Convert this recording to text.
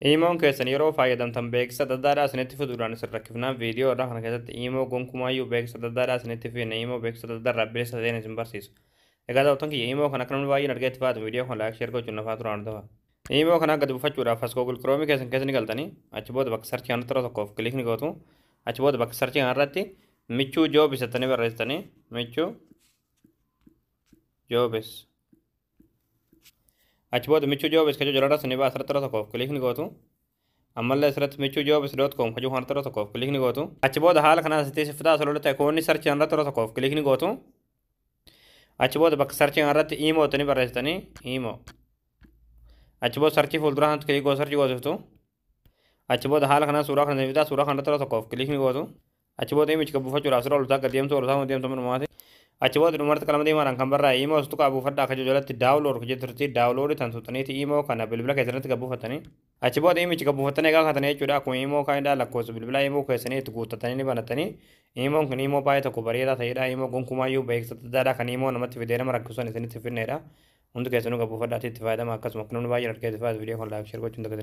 Imoon keessan yeroo fayyadamtan beeksisa adda addaadhaa isinitti fiduudhaan isin rakkifnaan, viidiyoo irraa kana keessatti imoo gonkumaayyuu beeksisa adda addaadhaa isinitti fidne, imoo beeksisa adda addaa bilisa ta'een isin barsiisu. Egaa daawwattoon kiyya, imoo kana akka namni baay'een argee itti fayyadamu viidiyoo kana like, share gochuun nafaa turaan hordofa. Imoo kana gadi buufachuudhaaf as Google Chrome keessan keessa ni galtanii, achi booda bakka search kanatti yeroo tokkoof click ni gootu. Achi booda bakka search kanarratti Michuu Jobs jettanii barreessitanii, Michuu Jobs. Achi booda Michuu Jobs kajuu jalarra suni ba'a, asirratti yeroo tokkoof click ni gootu. Ammallee asirratti michuujobs.com kajuu kanarratti yeroo tokkoof click ni gootu. Achi booda haala kanaan asitti siftaa asirratti ikoonni search kanarratti yeroo tokkoof click ni gootu. Achi booda bakka search kanarratti imoo jettanii barreessitanii, imoo. Achi booda search fuulduraa kanatti click gootu, search goosiftu. Achi booda haala kanaan suuraa kana fidaa, suuraa kanarratti yeroo tokkoof click ni gootu. Achi booda imichi buufachuudhaaf sirra ol gad deemtu, ol deemtu dhumaati. Achi booda dhumarratti qalama diimaadhaan kan barraa'e imoo tuqaa buufadhaa akka jalatti download kan jettutti download tan tuqxaniiti imoo kana bilbila keessatti gad buufatanii. Achi booda imichi gad buufatanii egaa kaatanii jechuudha. Akkuma imoo kaanidhaa lakkoofsa bilbilaa imoo keessanii itti guuttatanii ni banatanii. Imoon kun imoo baay'ee tokko bareedaa ta'edha. Imoo gonkumaayyuu beeksisa adda addaa kan imoo namatti fidee nama rakkisan isinitti fidneedha. Hundi keessanuu gad buufadhaatii itti fayyadama. Akkasuma akka namni baay'een argee itti fayyadu viidiyoo kana like, share gochuun dagatinaa.